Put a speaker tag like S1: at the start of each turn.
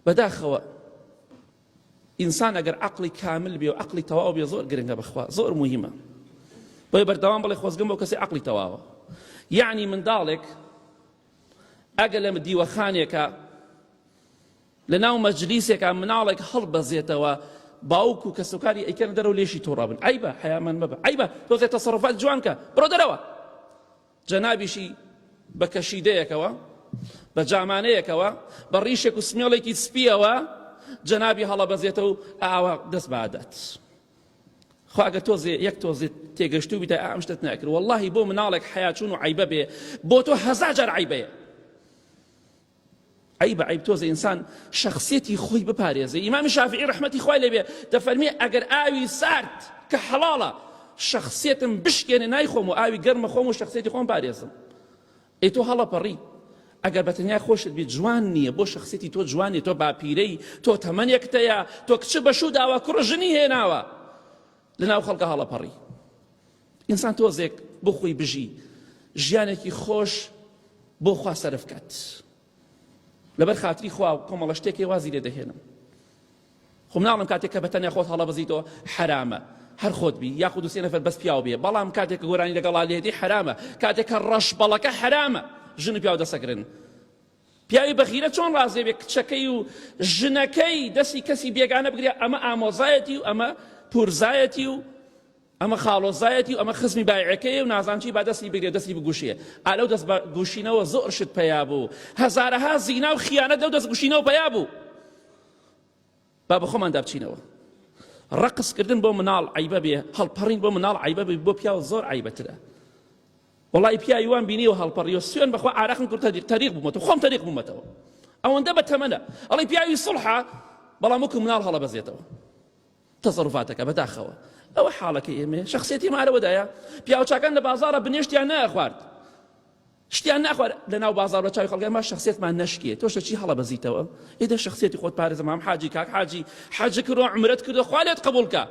S1: بەداخەوە ئینسان ئەگەر عەقڵی کامل بێ و عەقڵی تەواو بێ زۆر گرنگە بەخوا زۆر موهیمە بۆیە بەردەوام بڵێ خۆزگەم بۆ کەسی عەقڵی تەواوە یعنی منداڵێک ئەگەر لە دیوەخانێکە لە ناو مەجلیسێکا مناڵێک هەڵبەزێتەوە باوک و کەسوکاری ئەیکەنە دەرەوە لێشی توڕە بن عیبە حەیامان مەبە عیبە تۆزێ تەسەڕوفات جوان کە بڕۆ دەرەوە جەنابیشی بە کەشیدەیەکەوە، بە جامانەیەکەوە، بە ڕیشێک و سمێڵێکی سپییەوە جەنابی هەڵەبەزێتە و ئاوا دەست بادات. خوا ئەگەر تۆزێ یەک تۆزێ تێگەشتوو بیتە ئەم شتت ناکرد واللهی بۆ مناڵێک حەیاچوون و عیبە بێ بۆ تۆ هەزار جار عیبەیە عەیبە عەیب تۆزێ ئینسان شەخسیەتی خۆی بپارێزێ ئیمامی شافعی ڕەحمەتی خوای لێبێ دەفەرمێ ئەگەر ئاوی سارد کە حەڵاڵە شەخسیەتم بشکێنێ نایخۆم و ئاوی گەرمە خۆم و شەخسیەتی خۆم پارێزم ئەی تۆ هەڵەپەڕی ئەگەر بە تەنیا خۆشت بی جوان نییە بۆ شخصیتی تۆ جوان نیە تۆ باپیرەی تۆ تەمەنێکتەیە تۆ کچ بە شوو داوە کوڕ ژنی هێناوە لەناو خەڵکە هەڵەپەڕی ئینسان تۆزێک بۆ خۆی بژی ژیانێکی خۆش بۆ خوا سەرف کات لەبەر خاتری خوا کۆمەڵە شتێکی وازی لێ دەهێنم خۆ مناڵم کاتێک کە بە تەنیا خۆت هەڵەبەزیتەوە حرامە هەر خۆت بی یاخود دوسێ نەفەر بەس پیاو بێ بەڵام کاتێک کە گۆرانی لەگەڵا لێدی حرامە کاتێک کە ڕەش بەڵەکە حرامە ژن و پیاو دەسەگرن پیاوی بەغیرە چۆن ڕازێ بێ کچەکەی و ژنەکەی دەستی کەسی بێگانە بگرێ ئەمە ئامۆزایەتی و ئەمە پورزایەتی و ئەمە خاڵۆزایەتی و ئەمە خزمی بایعەکەیە و نازانم چی با دەستی بگرێ دەستی بگوشێ ئا لەو دەست گوشینەوە زۆر شت پەیا بوو هەزارەها زینا و خیانەت لەو دەست گوشینەوە پەیا بوو با بە خۆماندا بچینەوە ڕقس کردن بۆ مناڵ عیبە بێ هەڵپەڕین بۆ مناڵ عیبە بێ بۆ پیاو زۆر عیبەترە وەڵی پیاوی وام بینیوە هەڵپەڕیوە سوێن بەخوا ئارەقم کرد تەریق تەریق بوومەتەوە خۆم تەریق بوومەتەوە ئەوەندە بە تەمەنە ئەڵێ پیاوی سڵحە بەڵام وەکو مناڵ هەڵەبەزێتەوە تەسەروفاتەکە بەداخەوە ئەوە حاڵەکەی ئێمەیە شخصیەتی مارەوەدایە پیاوچاکان لە بازاڕە بنێشتیان ناخوارد شتیان ناخوارد لە ناو بازاڕ بە چاوی خەڵکە ما شخصیەتمان نەشکێ تۆش چی هەڵەبەزیتەوە ئێدە شخصیەتی خۆت پارێزە مام حاجی کاک حاجی حەج کردو عومرەت کردو خوا لێت قبوڵ کە.